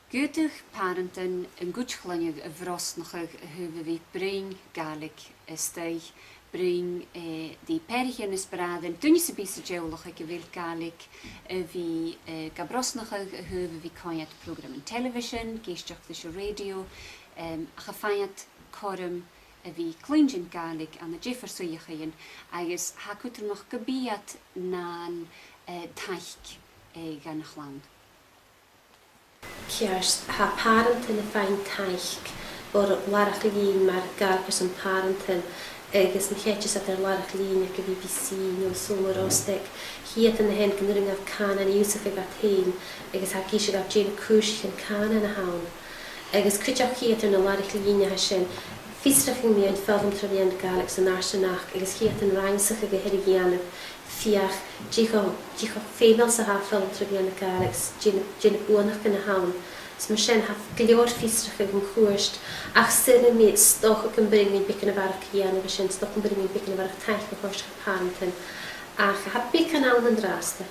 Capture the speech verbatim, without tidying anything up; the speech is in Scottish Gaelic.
Dh'fhaodadh pàrantan an cuid chloinne a bhrosnachadh a thaobh a bhith a' bruidhinn Gàidhlig a-staigh, bruidhinn, eh, ri peathraichean is bràithrean, duine sam bith san teaghlach aig a bheil Gàidhlig, a bhith, eh, ga brosnachadh a thaobh a bhith a' coimhead prògraman telebhisean, ag èisteachd ris an rèidio, em, ach a' faighinn cothrom a bhith a' cluinntinn Gàidhlig ann an diofar suidheachaidhean, agus tha e cudromach gum bi iad nan, eh, taic, eh, dhan a' chlann. Ceart, tha pàrantan a' faighinn taic bho làrach-lìn mar Gàidhlig airson Pàrantan, agus ma thèid iad air làrach-lìn aig a' B B C no Sabhal Mòr Ostaig, chì iad an sin gun urrainn dhaibh cànan ionnsachadh iad fhèin, agus tha ag innse dhaibh dè na cùrsaichean cànain a th' ann. Agus cuideachd chì iad air na làraich-lìn a tha sin, fiosrachadh mu dheidhinn foghlam tro mheadhan na Gàidhlig san àrd-sgoil, agus chì iad an rannsachadh a th' air a dhèanamh feuch dè cho, dè cho feumail 's a tha foghlam tro mheadhan na Gàidhlig, 's dè na, dè na buannachdan a th' ann. Is mar sin, tha gu leòr fiosrachaidh mun cuairt, ach saoilidh mi 's dòcha gum b' urrainn dhuinn beagan a bharrachd a dhèanamh an sin, 's dòcha gum b' urrainn dhuinn beagan a bharrachd taic a thoirt do phàrantan, ach tha beagan ann an-dràsta.